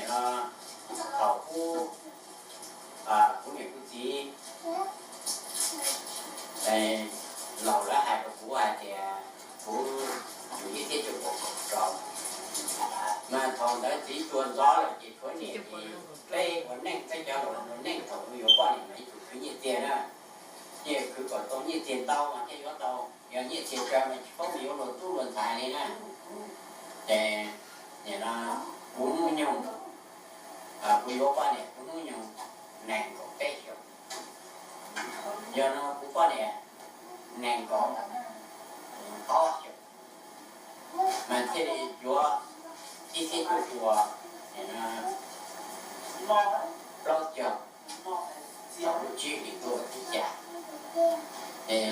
Thaum kuv, kuv niam kuv txiv laus lawv hais rau kuv hais tias kuv yug ib txhiab cuaj puas kaum rau, mas thaum ntawd txiv tuag ntxov lawm ces tshuav niam txiv peb ua neej, peb cov laus ua neej thaum kuv yuav poj niam mas ib tug khwv nyiaj txiag na, nyiaj khwv kom tau nyiaj txiag ntau mas thiaj yuav tau, yog nyiaj txiag tsawg mas tsis paub mus yuav luag tub luag ntxhais li na. Ces nim no kuv hnub nyoog, kuv yuav poj niam kuv hnub nyoog nees nkaum peb xyoos, yog no kuv poj niam nees nkaum ob xyoos, mas thiaj li yuav ib txhiab cuaj puas plaub caug, thaum lub tsib hlis tuaj teb cas, ces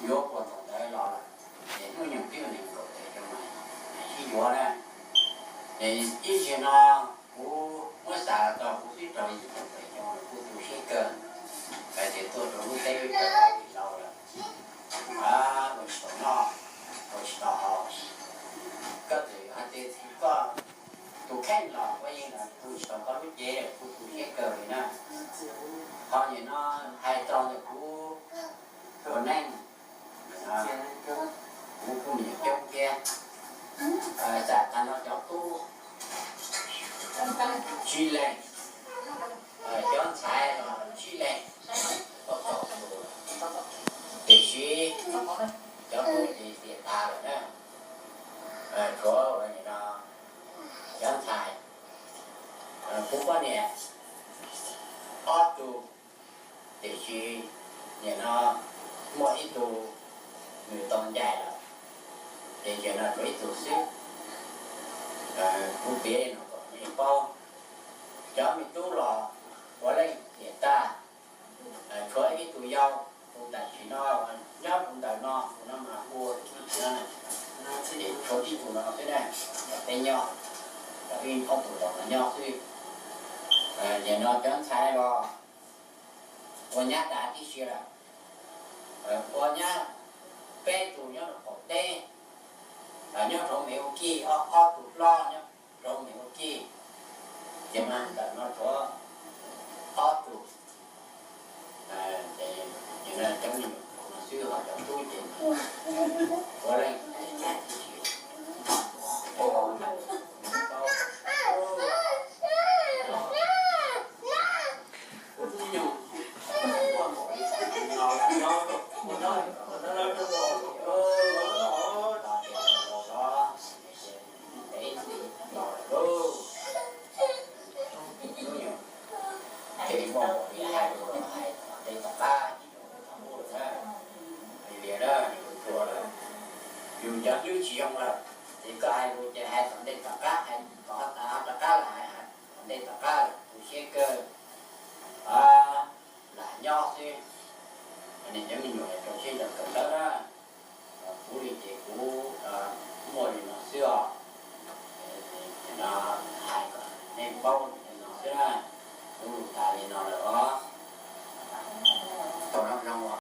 yuav puag thaum ntawd los lawm, ces hnub nyoog twb yog nees nkaum peb xyoos mas sib yuav na. Ces ib zaug no kuv muab xav los txog kuv twb raug yim caum peb xyoos los kuj tu siab kawg, hais tias tuaj rau lub teb chaws Amelikas lawm, ua tsis tau noj, ua tsis tau haus. Koj txawm hais tias koj tus kheej los koj yeej tu tsis tau koj lub cev, kuj tu siab kawg li na. Ho nim no hais txog ntawm kuv ua neej, kuv kuj me nyuam coob thiab, txawm tag nrho cov tub tsib leeg, cov ntxhais los tsib leeg, tiam sis cov tub ces tiam tas lawm na. Tshuav ua no cov ntxhais, kuv poj niam ob tug, tiam sis nim no muaj ib tug nws tau ncaim lawm, ces nim no tshuav ib tug xwb. Kuv piav li no kom nej paub, cov me tub los puav leej tiam tas, tshuav ib tug yau, tus tam sim no nyob rau ntawm no, tus no mas hu ua Kim, tshuav ib tug no xwb na, peb nyob, ib ob tug los nyob xwb. Nim no cov ntxhais los ua nyab tas tib si lawm, ua nyab peb tus nyob rau qaum teb, nyob rau me ua kij, ob tug hlob nyob rau me ua kij, ces mas ntawm no tshuav ob tug. Ces cov me nyuam no xwb ho cov tub ces ua leej tib si. Ces muaj npaum li hais lus los hais tom ntej tom qab, tsis zoo li thaum ub lawm na. Hais tias na, yus tus hluas lawm, yus cov hlwb tsis zoo lawm, ces koj hais lus ces hais tom ntej tom qab, hais tom qab, tom qab los hais tom ntej tom qab, tu siab kawg, lam nyob xwb. Cov me nyuam rau siab nco kawm ntawv na. Kuv li ces kuv muaj li no xwb os. No hais kom nej paub li no xwb na. Kuv lus tas li no lawm os.